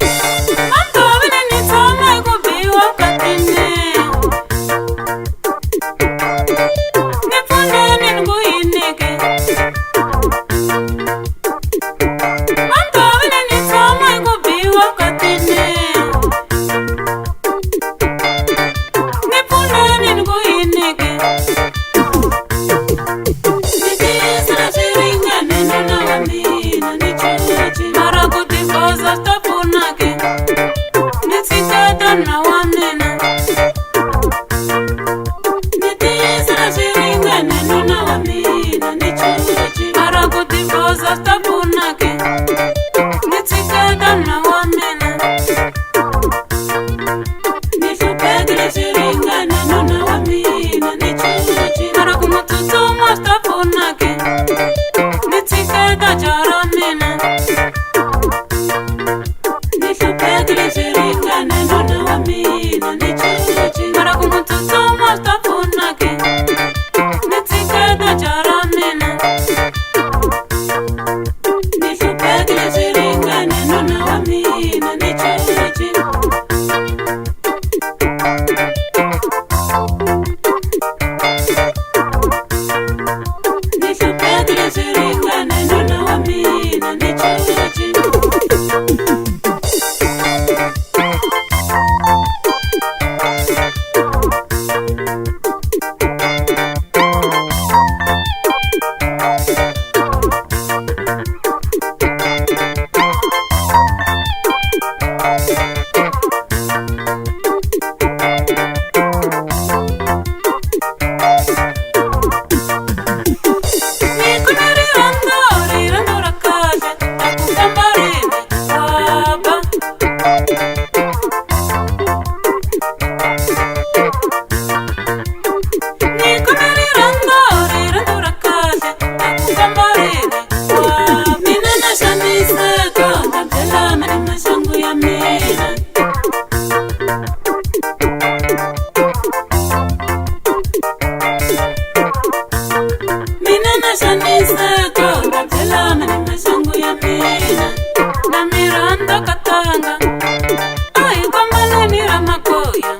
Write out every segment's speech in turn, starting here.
Mantovini ni tshama hi ku biwa katini. Ni pfuneni ni ku yini ke? Mantovini ni tshama hi ku biwa katini. Ni pfuneni ni ku yini ke? Ni tiyisela swi ringane nuna wa mina ni chuchi. Mara ku tifoza swi ta pfuna ke? Ni tshiketa nuna wa mina. Ni tiyisela swi ringane nuna wa mina ni chuchi. Mara ku tifoza swi ta pfuna ke? Ni tshiketa nuna wa mina. Ni hluphekile swi ringane nuna wa mina ni chuchi. Mara ku n'wi tsutsuma swi ta pfuna ke? Ni tshiketa jaha ra mina. Ni hluphekile swi ringane nuna wa mina ni chuchi. Mara ku n'wi tsutsuma swi ta pfuna ke? Ni tshiketa jaha ra mina. Ni hluphekile swi ringane nuna wa mina ni chuchi. Ni hluphekile swi ringane nuna wa mina ni chuchi. Ni kume rirhandzu, rirhandzu ra kahle, ta ku famba rini baba. Ni kume rirhandzu, rirhandzu ra kahle, ta ku famba rini baba. Mina na xaniseka, na byelana ni maxangu ya mina. Mina na xaniseka, na byelana ni maxangu ya mina. Na mi rhandza katanga, a hi kombaneni ra makoya.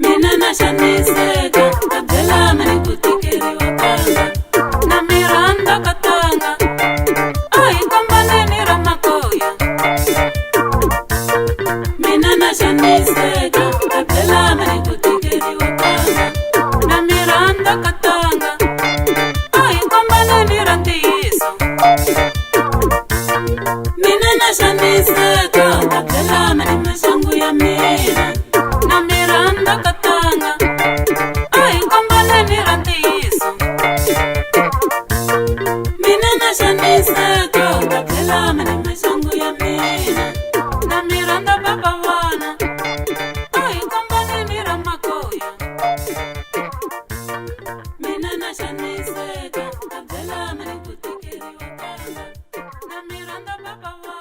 Mina na xaniseka, na byelana ni ku tikeriwa tanga. Na mi rhandza katanga, a hi kombaneni ra makoya. Mina na xaniseka, na byelana ni ku tikeriwa tanga. Na mi rhandza katanga, a hi kombaneni ra ntiyiso. Mina na xaniseka, na byelana ni maxangu ya mina. Na mi rhandza katanga, a hi kombaneni ra ntiyiso. Mina na xaniseka, na byelana ni maxangu ya mina. Na mi rhandza baba vana, a hi kombaneni ra makoya. Mina na xaniseka, na byelana ni ku tikeriwa tanga. Na mi rhandza baba vana.